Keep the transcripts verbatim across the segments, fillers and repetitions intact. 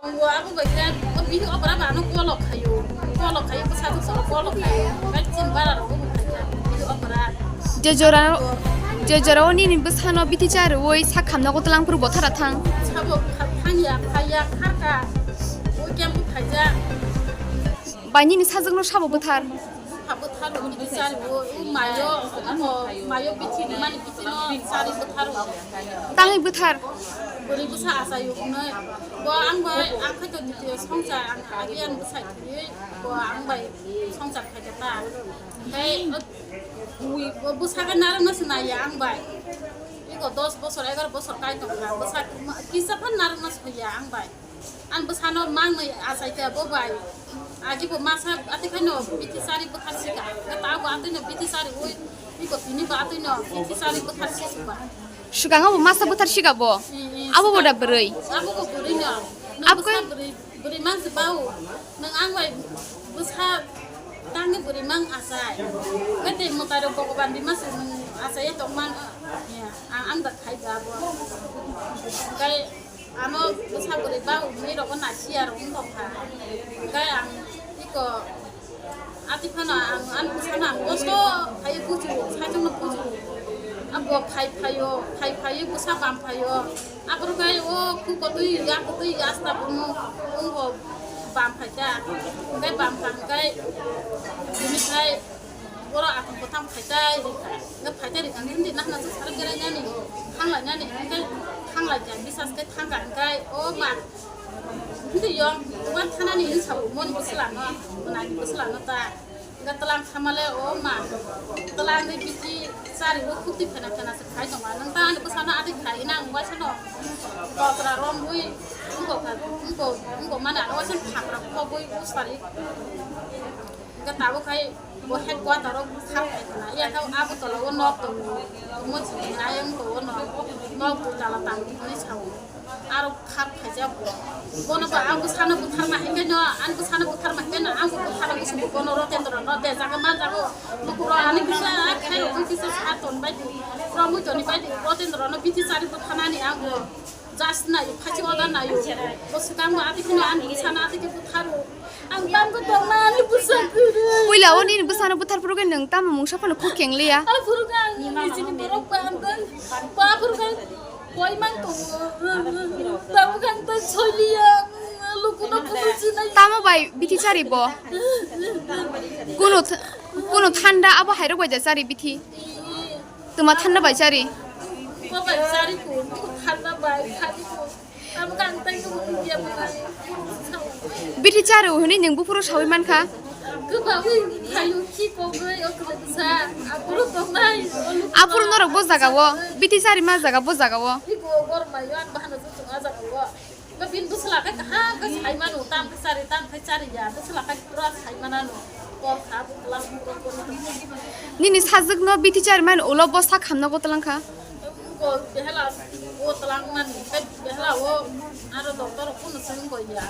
Tongo, abo bai khe, o bini opera ba ano kolok khayo. Kolok khayo, bwsa bwsa kolok khayo. Bai chin bara rok bo khayo. Bini opera. Je jora, je jora o nini bwsano bithi cha rwui sak khamna ko twlang phuru bothara thang. Sabo kha-, thangya, khaya, kharka. O kempu khaija. Bai nini sajwkno sabo bwthar. Sabo tharo bithi cha rwo, o mayo, o mayo bithi ni mani bithi no cha rwo tharo. Tangwi bwthar. Bwrwi bwsa achaio hwnwi. Bo ang bai, ang khaito ditiyo songchar, ang agi ang bwsai thwiwi, bo ang bai songchar khaikha ta. Tei, o, bo bwsa khe narwkna se naiya ang bai. Iko dos bosor, egaroh bosor kai tongkha. Bwsa kisa phan narwkna se hoya ang bai. Ang bwsano mangnwi achaikha bo bai. Agi bo masa ati khaino bithi cha rwi bwthar sikha. Khe ta bo atwino bithi cha rwi, iko tini bo atwino bithi cha rwi bwthar sikha. Swkang abo masa bwthar sikha bo. Mm, mm, abo bo da bwrwi. Abo bo bwrwi no. Abo khe bwsa bwrwi, bwrwi mang se bao. Nwng ang bai bwsa tangwi bwrwi mang achai. Khe tei mwtai rok Bhogoban bima se nwng achai tongman. Ya, ang, ang da khai ba bo. Khe ano bwsa bwrwi ba uni rogo nasiya rok wng tongkha. Khe ang iko ati phano ang, ang bwsano ang kosto khai buju, saichung no buju. Abo khai phaio, khai phaio bwsa bam phaio. Aphuru khai o khu kotwi ya kotwi ya asta bono wng bo bam phaikha. Khe bam phang khe bini khai Borok athang kwthang phaitai rikha. Nga phaitai rikha, hindi nahna se sarap berai nani, thanglai nani, hindi thanglai kha, bisas khe thangkha, hingkai, o ma, hindi yong, tuan thanani hinsa, moni bwsla no, nani bwsla no ta. Nga tlang thamale, o ma, tlang ni bithi sari o khuti phena phena se khai tongma. Nang ta ani bwsano adi khai na, ang waisa no, kotra romwi, wngkok kha, wngkok, wngkok mani ano waisa phakra khobwi usari. Hingke tabuk hai bo headquarter o thang phai khna, ya khe abo tola o nok tongo, omo chini ayang tongo nok, nok bo tala tang hinwi sao, aro khap khaijak bo, bono bo ang bwsano butharma hinkhe no, ang bwsano butharma hinkhe no, ang bo butharma bwswk bono Rotendra no de jaga manjago, nukuro ani kisa khairok kisa sa ton bai di, romwi toni bai di, Rotendra no bithi chari butharnani ang bo. Just nayo, phachi order nayo. Bo swkang bo ati kheno ani bwsano ati khe butharo. Ang tamo tongma ani bwsa kwrwi. Puila o nini bwsano buthar phuru khe nwng tamo mungsa phano khuk keng liya. Aphuru khe ang nijini borok ba ang tong, ba aphuru khe koi mang tongo. Tamo khe ang tong soi liya. Lukuno phuru sinai. Tamo bai bithi chari bo. Kuno th-, kuno thanda abo hairok bai da chari bithi. Tuma thanda bai chari. Bo bai chari ko, thanda bai chari ko. Abo kang tai ko ya bo. Bithi chari hwnwi nwng buphuru sawi mankha. Kwbawi phaio khi kogwi o kwbsa. Aphuru tongnai. Aphuru norok bo jaga o. Bithi chari ma jaga bo jaga o. Iko gor bai yo an bahana jung jung a jaga o. Ba bini bwsla khe kaham khe sai mano, tam khe chari, tam khe chari ya, bwsla khe pura sai manano. Por kha bwkla bwkla bwkla. Nini sajwkno bithi chari mani ulo bo sak hamna bo twlang kha. Ko behela o twlang mani, khe behela o aro doctor kunu se wng ya.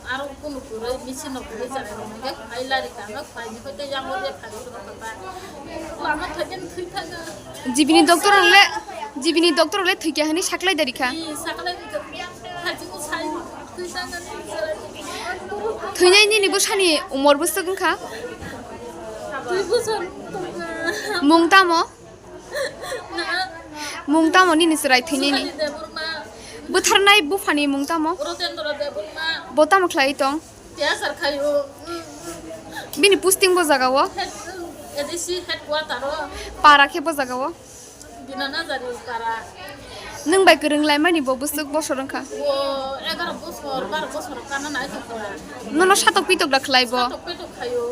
Aro kunu kwrwi machine no kwrwi chari rok khe phai lari kha, no phai ni khe yang o le phai rok kha ba. Lama thai khe thwi thaga. Jibini doctor le, jibini doctor le thwi kha hwnwi saklai dari kha. Ih, saklai ni kha. Thai chu sai thwi thaga ni. Thwinai nini bwsani umor bwswk wngkha? Dui bosor tongkha. Mung tamo? Mung tamo nini chwrai thwinini? Sukali Debbarma. Bwtharnai buphani mung tamo? Rotendra Debbarma. Bo tamo khlai tong? Tiyasar khaio. Bini posting bo jaga o? Head, A D C headquarter o. Para khe bo jaga o? Binanajari para. Nwng bai kwrwng laimani bo bwswk bosor wngkha? Bo egaro bosor, baro bosor kana nai tongkha. Nono satok pitok da khlai bo? Satok pitok khaio.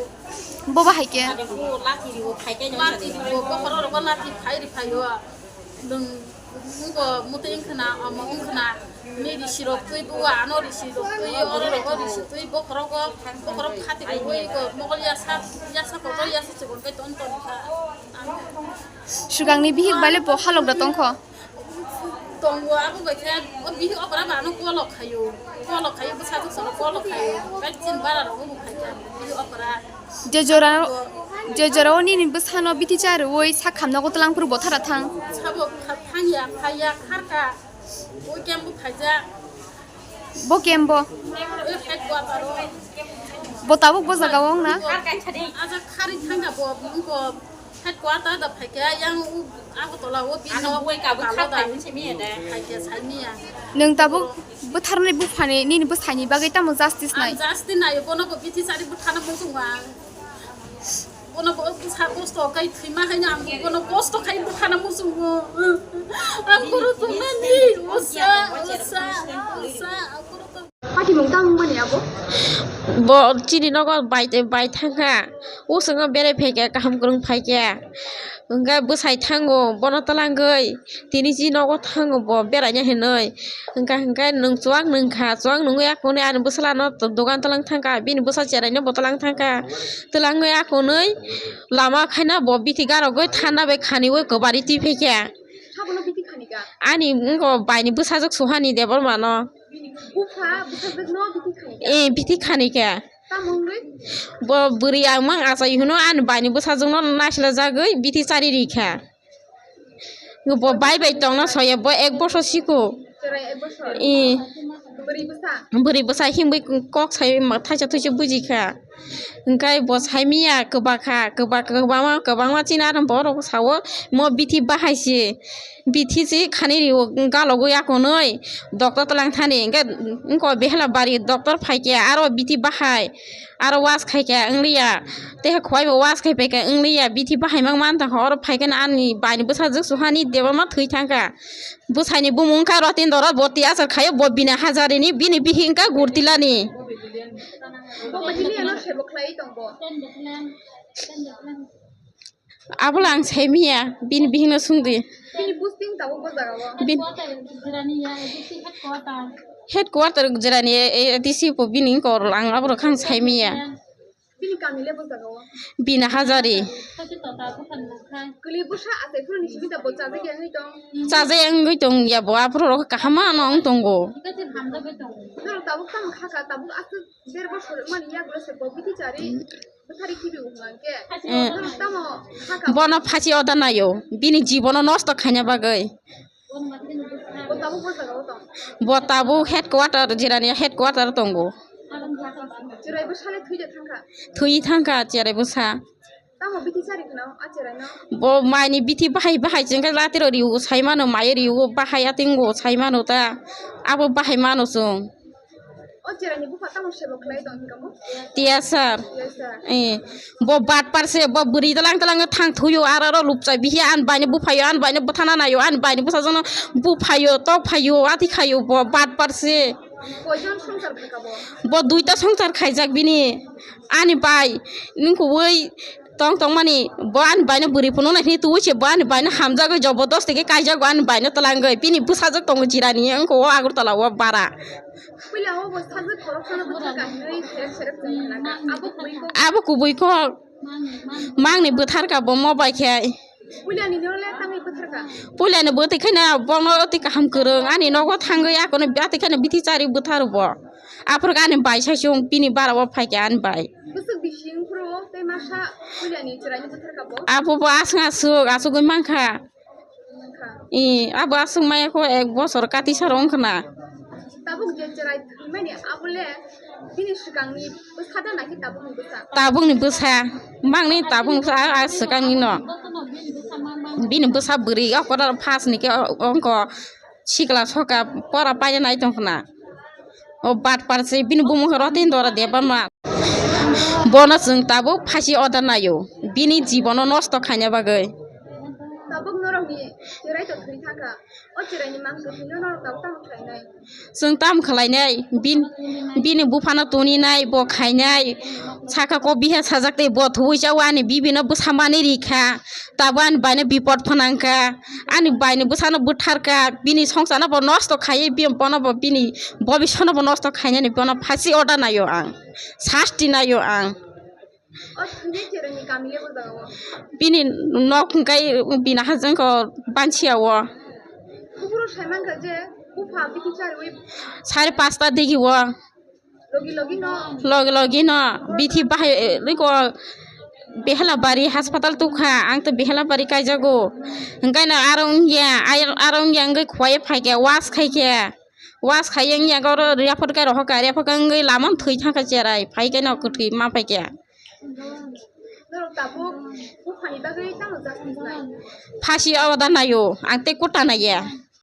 Bo bahai khe? Bo lati riwo, khai khe. Lati riwo, bokhoro rogo lati khai ri phaio. Nwng, nwng bo muti wngkhna, omo wngkhna. Ni risi rok twi bo ano risi rok twi, oro rogo risi twi, bokhorogo, bokhorok khati rwi ko, mokol yasa, yasa kotor yasa chikon kai ton ton kha. Swkangni bihik bai le bo halok da tongkho? Tongo, abo bai khe, o bihik okra ba ano kolok khaio. Kolok khaio, bwsa bwsa kolok khaio. Bai chin bara rogo bo khaio, bihik okra. Je jora, je jora o nini bwsano bithi cha rwui sak khamna ko twlang phuru bothara thang. Sabo kha-, thangya, khaya, kharka. O kembo khaijak. Bo kembo? Bo tabuk bo jaga o wng na? Aja khari thangna bo, bo headquarter da phaikha, yang u Agartala o bini nok buai kabuk kalo da phaikha, saimiya. Nwng tabuk bwtharnai buphani nini bwsaini bagwi tamo justice nai? Justice nai, bono bo bithi chari bwthana muchungma. Bono bo bwsa kosto kai thwima haino ang bono kosto khai bwthana muchungo. Ang guru tongnani, usa, usa, usa, ang guru tong- Patimung tang mani abo? Bo chini nogo bai, bai thangkha. Usongo berai phaikha, kaham kwrwng phaikha. Hwnkhe bwsai thango, bono twlangwi. Tini chini nogo thango bo beraina hinwi. Hwnkha hwnkhe nwng chuwak nwngkha, chuwak nwngwi akhunwi ani bwsala no dogan twlang thangkha, bini bwsa cherai no bo twlang thangkha. Twlangwi akhunwi lama khaina bo bithi garogwi thanda bai khaniwi kwbari twi phaikha. Sabono bithi khanikha? Ani wngkha baini bwsajwk Suhani Debbarma no. Bini bupha bwsajwk no bithi khanikha? Eh, bithi khanikha. Tamo wngwi? Bo bwrwi ang mang achai hino ani baini bwsajwk no naisla jagwi bithi chari rikha. Bo bai bai tongna soya, bo ek bosor siko. Cherai ek bosor? Eh. Bwrwi bwsa? Bwrwi bwsa himwi kok sai ma thaisa thuisa bujikha. Hwnkhe bo saimiya kwbakha, kwbak-, kwbangma, kwbangma chini aro borok sao mo bithi bahai se. Bithi se khani rio galogwi akonwi doctor twlang thani. Hwnkhe wngkha behela bari doctor phaikhe aro bithi bahai. Aro was khaikha wngliya, tei khwai bo was khai paikha wngliya, bithi bahai mang mantha kha, oro phaikhe ani baini bwsajwk Suhani Debbarma thwi thangkha. Bwsaini bumung wngkha Rotindra Boti, achar khaio bo Bina Hazari ni, bini bihi wngkha Gurtilani. Bo bahini ano sebo khlai tong bo. Abola ang saimiya, bini bihikno sungdi. Bini posting tabuk bo jaga o? Bin- Headquarter jerani A D C po bini wngkha, ang aborok khe ang saimiya. Bini kami le bo jaga o? Bina Hazari. Kwlwi bwsa achai phuru ni simi da bo chajak ya wngwi tong? Chajak ya wngwi tong ya bo, aphuru rok kaham ano wng tongo. Norok tabuk tamo khaka, tabuk aswk der bosor mani yagulo se bo bithi chari. Bwthari khibi wngkha hwnkhe. Eh. Bono phasi order naio, bini jibono nosto khaina bagwi. Bo tabuk bo jaga o tong? Bo tabuk headquarter, jerani headquarter tongo. Cherai bwsa le thwi de thangkha? Thwi thangkha cherai bwsa. Tamo bithi chari khna a cherai no? Bo maini bithi bahai bahai chengkha latiro riu sai mano, mai riu bahai atingo sai mano ta. Abo bahai mano chwng. O cherani bupha tamo sebo khlai tong hinka mo? Tiya sir. Tiya sir. Eh, bo bat parse, bo bwrwi talang talang thang thuyo, aro aro lupchai bihi an baino buphayo, an baino bwthana nayo, an baino bwsajwkno buphayo, tok phayo, ati khayo, bo bat parse. Koijon songsar khaika bo? Bo duita songsar khaijak bini. Ani bai, nini kubui tong tongmani, bo ani baino bwrwi phunuknai hwnwi tubui se, bo ani baino hamjagwi jobodosti khe kaijago ani baino twlangwi. Bini bwsajwk tongo jirani, wngkha o Agartala o bara. Puila o bo sajwk khoroksa no bwthar ka hinwi serep serep chwng khna kha. Abo kubui kok. Abo kubui kok. Mangni bwthar ka bo mo bai khe. Puila ni no le tangwi bwthar ka? Puila ni bwtwi khe na bono twi kaham kwrwng. Ani nogo thangwi akono bati khe na bithi chari bwthar bo. Aphuru ani bai sai chwng bini bara o phai khe ani bai. Bwswk bising phuru tei masa puila ni chwrai ni bwthar ka bo? Abo bo aswk aswk, aswk oi mankha. Wngkha. Ee, abo aswk maya kho ek bosor kati sar wngkha na. Tabuk je chwrai thwimani abo le bini swkangni bwsa da naki tabukni bwsa? Tabukni bwsa. Mangni tabukni bwsa, a, a swkangni no. Bini bwsa bwrwi o kotor first ni khe o, wngkha sikla soka pora paina nai tongkha na. O bat parse bini bumung khe Rotindra Debbarma. Bono chwng tabuk phasi order naio, bini jibono nosto khaina bagwi. Tabuk norokni cherai to thwi thangkha. O cheraini mang kwthwino norok tabuk tamo khlainai? Chwng tamo khlainai, bin-, bini buphano tuninai, bo khainai. Saka kok biha sajak tei bo thuwi chao ani bibino bwsa manwi rikha. Tabuk ani baino bipot phanangkha, ani baini bwsano bwtharkha, bini songsarno bo nosto khaiwi, bi-, bono bo bini bobiswkno bo nosto khainani bono phasi order naio ang, sasti naio ang. O thwini cherani kami le bo jaga o? Bini nok hwnkhe bini hajong khe Banchia o. Buphuru sai mankha je bupha bithi chariwi. Sare pasta digi o. Logi logi no. Logi logi no bithi bahai, eh, riko Behelabari hospital tukha, ang to Behelabari kaijago. Hwnkhe no aro wngya, ai-, aro wngya wngwi khwlaiwi phaikhe, wash khaikhe. Was khai yang ya goro riya phot kai roho ka, riya phot kai wngwi lama thwi thang kha cherai, phai kai no kwthwi ma phai khe. Phasi oda nayo, ang tei kota naiya.